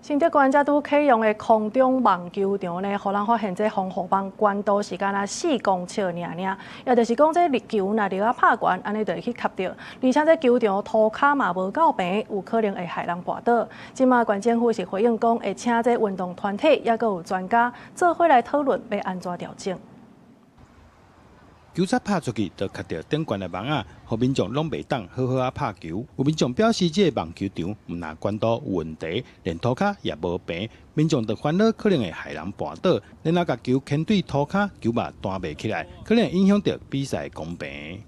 新竹縣才拄啟用的空中網球場呢，予人發現這防護網懸度是干焦4公尺爾爾，也就是講這球若著啊拍懸，按呢就會去磕著，而且這球場塗跤嘛無夠平，有可能會害人跋倒。這馬縣政府是回應講，會請這運動團體，抑閣有專家做伙來討論，欲按怎調整。球仔拍出去，就磕著頂懸的網仔，予民眾攏袂當好好仔拍球。有民眾表示，這個網球場毋但懸度有問題，連塗跤也無平，民眾就煩惱可能會害人跋倒，然後共球牽對塗跤，球嘛彈袂起來，可能影響著比賽公平。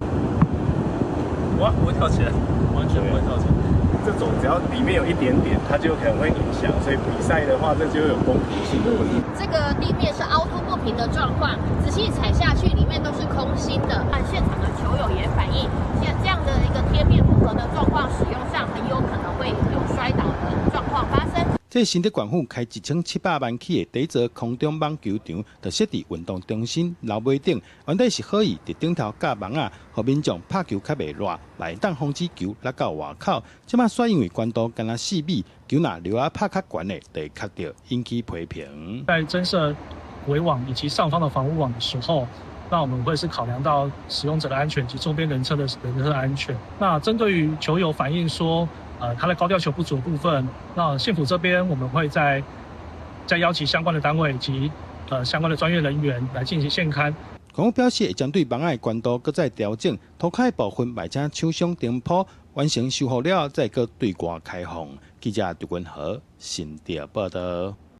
哇，不會跳起來，完全不會跳起來。這種只要裡面有一點點，它就可能會影響，所以比賽的話，這就有公平性的問題。這個地面是凹凸不平的狀況，仔細踩下去，裡面都是空心的。現場的球友也反映，像這樣的一個貼面不合的狀況，使用上很有可能會有摔倒的狀況發生。這新竹縣府開1700萬起的第一座空中網球場，就設佇運動中心樓尾頂，原底是好意佇頂頭架網仔，予民眾拍球較袂熱，會當防止球落到外口。這馬煞因為懸度干焦4米，球若著仔拍較懸的，就會磕著，引起批評。在增設圍網以及上方的防護網的時候，那我們會是考量到使用者的安全及周邊人車的安全。那針對於球友反映說，他的高吊球不足的部分，那縣府這邊我們會再邀請相關的單位及相關的專業人員來進行現勘。縣府表示會針對網仔的懸度閣再調整，塗跤的部分嘛請廠商重鋪，完成修復了再閣對外開放。記者劉文和新竹報導。